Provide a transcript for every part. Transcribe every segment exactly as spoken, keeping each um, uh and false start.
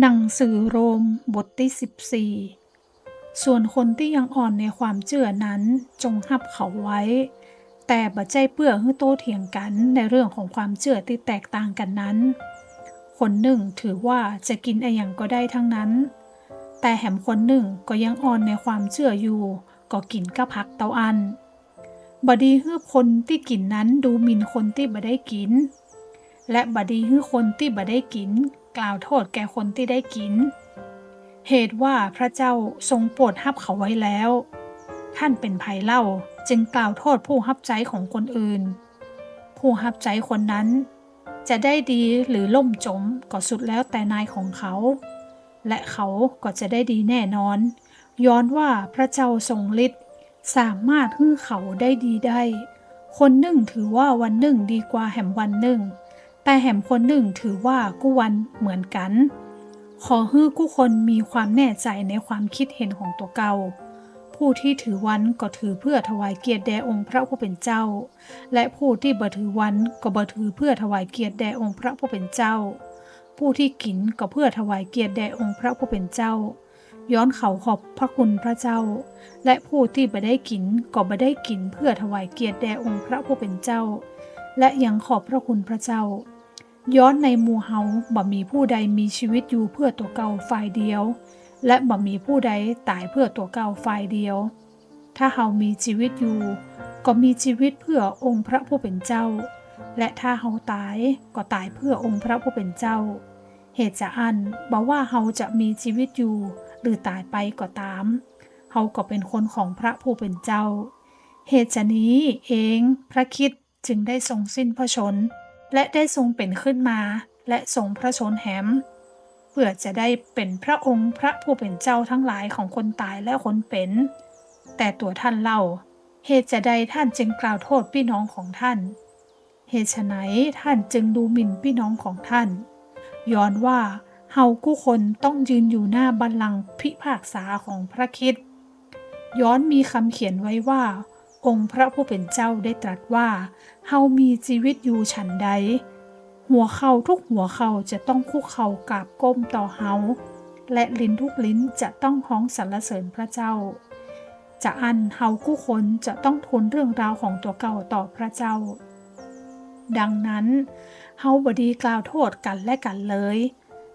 หนังสือโรมบทตี้สิบสี่ ส่วนคนตี้ยังอ่อนในความเจื้อนั้นจงฮับเขาไว้ แต่บ่ใจ้เปื้อหื้อโต้เถียงกั๋นในเรื่องของความเจื้อตี้แตกต่างกั๋นนั้น คนนึ่งถือว่าจะกิ๋นอะหยังก็ได้ทั้งนั้น แต่แหมคนนึ่งก็ยังอ่อนในความเจื้ออยู่ ก็กิ๋นก้าผักเต้าอั้น บ่ดีหื้อคนตี้กิ๋นนั้นดูหมิ่นคนตี้บ่ได้กิ๋น และบ่ดีหื้อคนตี้บ่ได้กิ๋นกล่าวโต้ษแก่คนตี้ได้กิ๋น เหตุว่าพระเจ้าทรงโปรดฮับเขาไว้แล้ว ท่านเป๋นใผเล่าจึงกล่าวโต้ษผู้ฮับใจ๊ของคนอื่น ผู้ฮับใจ๊คนนั้นจะได้ดีหรือล่มจมก็สุดแล้วแต่นายของเขา และเขาก็จะได้ดีแน่นอน ย้อนว่าพระเจ้าทรงฤทธิ์สามารถหื้อเขาได้ดีได้ คนนึ่งถือว่าวันนึ่งดีกว่าแหมวันนึ่ง แต่แหมคนนึ่งถือว่ากู้วันเหมือนกั๋น ขอหื้อกู้คนมีความแน่ใจ๋ในความกึ๊ดเห็นของตั๋วเก่า ผู้ตี้ถือวันก็ถือเปื้อถวายเกียรติแด่องค์พระผู้เป๋นเจ้า และผู้ตี้บ่ถือวันก็บ่ถือเปื้อถวายเกียรติแด่องค์พระผู้เป๋นเจ้า ผู้ตี้กิ๋นก็เปื้อถวายเกียรติแด่องค์พระผู้เป๋นเจ้า ย้อนเขาขอบพระคุณพระเจ้า และผู้ตี้บ่ได้กิ๋นก็บ่ได้กิ๋นเปื้อถวายเกียรติแด่องค์พระผู้เป๋นเจ้า และยังขอบพระคุณพระเจ้า ย้อนในหมู่เฮาบ่มีผู้ใดมีจีวิตอยู่เปื้อตั๋วเก่าฝ่ายเดียว และบ่มีผู้ใดต๋ายเปื้อตั๋วเก่าฝ่ายเดียว ถ้าเฮามีจีวิตอยู่ ก็มีจีวิตเปื้อองค์พระผู้เป๋นเจ้า และถ้าเฮาต๋าย ก็ต๋ายเปื้อองค์พระผู้เป๋นเจ้า เหตุจาอั้น บ่ว่าเฮาจะมีจีวิตอยู่ หรือต๋ายไปก็ต๋าม เฮาก็เป๋นคนของพระผู้เป๋นเจ้า เหตุจานี้เอง พระคริสต์จึงได้ทรงสิ้นพระชนม์ และได้ทรงเป๋นขึ้นมา และทรงพระชนม์แหม เปื้อจะได้เป๋นพระองค์พระผู้เป๋นเจ้าทั้งหลายของคนต๋ายและคนเป๋น แต่ตั๋วท่านเล่า เหตุจาใดท่านจึงกล่าวโต้ษปี้น้องของท่าน เหตุไฉนท่านจึงดูหมิ่นปี้น้องของท่าน ย้อนว่าเฮากู้คนต้องยืนอยู่หน้าบัลลังก์พิพากษาของพระคริสต์ ย้อนมีกำเขียนไว้ว่า องค์พระผู้เป๋นเจ้าได้ตรัสว่า เฮามีจีวิตอยู่ฉันใด หัวเข่าทุกหัวเข่าจะต้องคุกเข่ากราบก้มต่อเฮา และลิ้นทุกลิ้นจะต้องฮ้องสรรเสริญพระเจ้า จาอั้นเฮากู้คนจะต้องทูลเรื่องราวของตั๋วเก่าต่อพระเจ้า ดังนั้น เฮาบ่ดีกล่าวโต้ษกั๋นและกั๋นเลย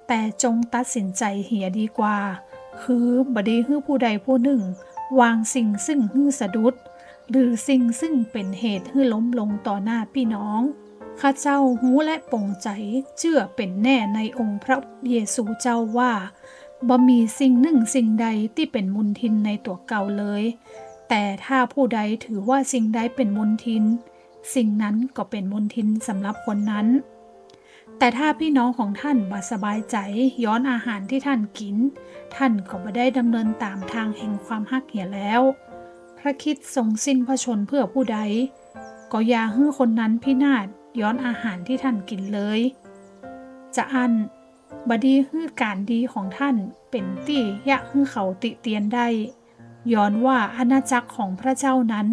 แต่จงตัดสินใจ๋เหียดีกว่า คือบ่ดีหื้อผู้ใดผู้นึ่งวางสิ่งซึ่งหื้อสะดุด หรือสิ่งซึ่งเป๋นเหตุหื้อล้มลงต่อหน้าปี้น้อง ข้าเจ้าฮู้และป๋งใจ๋เจื้อเป๋นแน่ในองค์พระเยซูเจ้าว่า บ่มีสิ่งนึ่งสิ่งใดตี้เป๋นมลทินในตั๋วเก่าเลย แต่ถ้าผู้ใดถือว่าสิ่งใดเป๋นมลทิน สิ่งนั้นก็เป๋นมลทินสำหรับคนนั้น แต่ถ้าปี้น้องของท่านบ่สบายใจ๋ย้อนอาหารตี้ท่านกิ๋น ท่านก็บ่ได้ดำเนินต๋ามตางแห่งความฮักเหียแล้ว พระคริสต์ทรงสิ้นพระชนม์เปื้อผู้ใด ก็อย่าหื้อคนนั้นพินาศย้อนอาหารตี้ท่านกิ๋นเลย จาอั้น บ่ดีหื้อก๋านดีของท่านเป๋นตี้เยียะหื้อเขาติเตียนได้ ย้อนว่าอาณาจักรของพระเจ้านั้น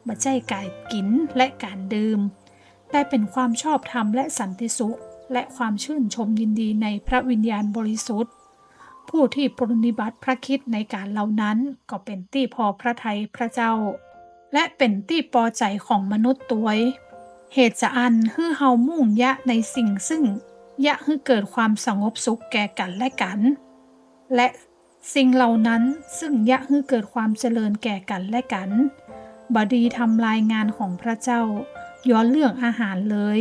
บ่ใจ้ก๋านกิ๋นและก๋านดื่ม แต่เป๋นความชอบธรรมและสันติสุข และความชื่นชมยินดีในพระวิญญาณบริสุทธิ์ ผู้ตี้ปรนนิบัติพระคริสต์ในก๋านเหล่านั้นก็เป๋นตี้พอพระทัยพระเจ้า และเป๋นตี้ปอใจ๋ของมนุษย์ตวย เหตุจาอั้นหื้อเฮามุ่งเยียะในสิ่งซึ่งเยียะหื้อเกิดความสงบสุขแก่กั๋นและกั๋น และสิ่งเหล่านั้นซึ่งเยียะหื้อเกิดความเจริญแก่กั๋นและกั๋น บ่ดีทำลายงานของพระเจ้าย้อนเรื่องอาหารเลย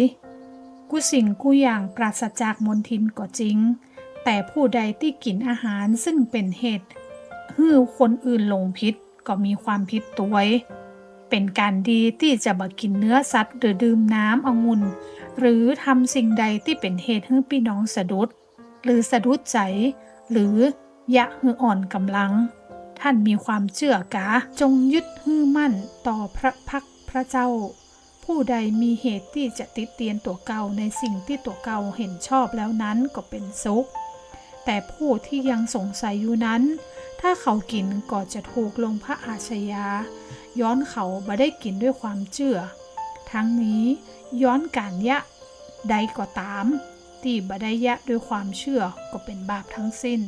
กู้สิ่งกู้อย่างปราศจากมลทินก็จริง แต่ผู้ใดตี้กิ๋นอาหารซึ่งเป๋นเหตุหื้อคนอื่นหลงผิด ก็มีความผิดตวย เป๋นก๋านดีตี้จะบ่กิ๋นเนื้อสัตว์หรือดื่มน้ำองุ่น หรือทำสิ่งใดตี้เป๋นเหตุหื้อปี้น้องสะดุด หรือสะดุดใจ๋ หรือเยียะหื้ออ่อนก๋ำลัง ท่านมีความเจื้อกา จงยึดหื้อมั่นต่อพระพักตร์พระเจ้า ผู้ใดมีเหตุตี้จะติเตียนตั๋วเก่าในสิ่งตี้ตั๋วเก่าเห็นชอบแล้วนั้นก็เป๋นสุข แต่ผู้ตี้ยังสงสัยอยู่นั้น ถ้าเขากิ๋นก็จะถูกลงพระอาชญา ย้อนเขาบ่ได้กิ๋นด้วยความเจื้อ ทั้งนี้ย้อนก๋านเยียะใดก็ต๋าม ตี้บ่ได้เยียะด้วยความเจื้อก็เป๋นบาปตึงสิ้น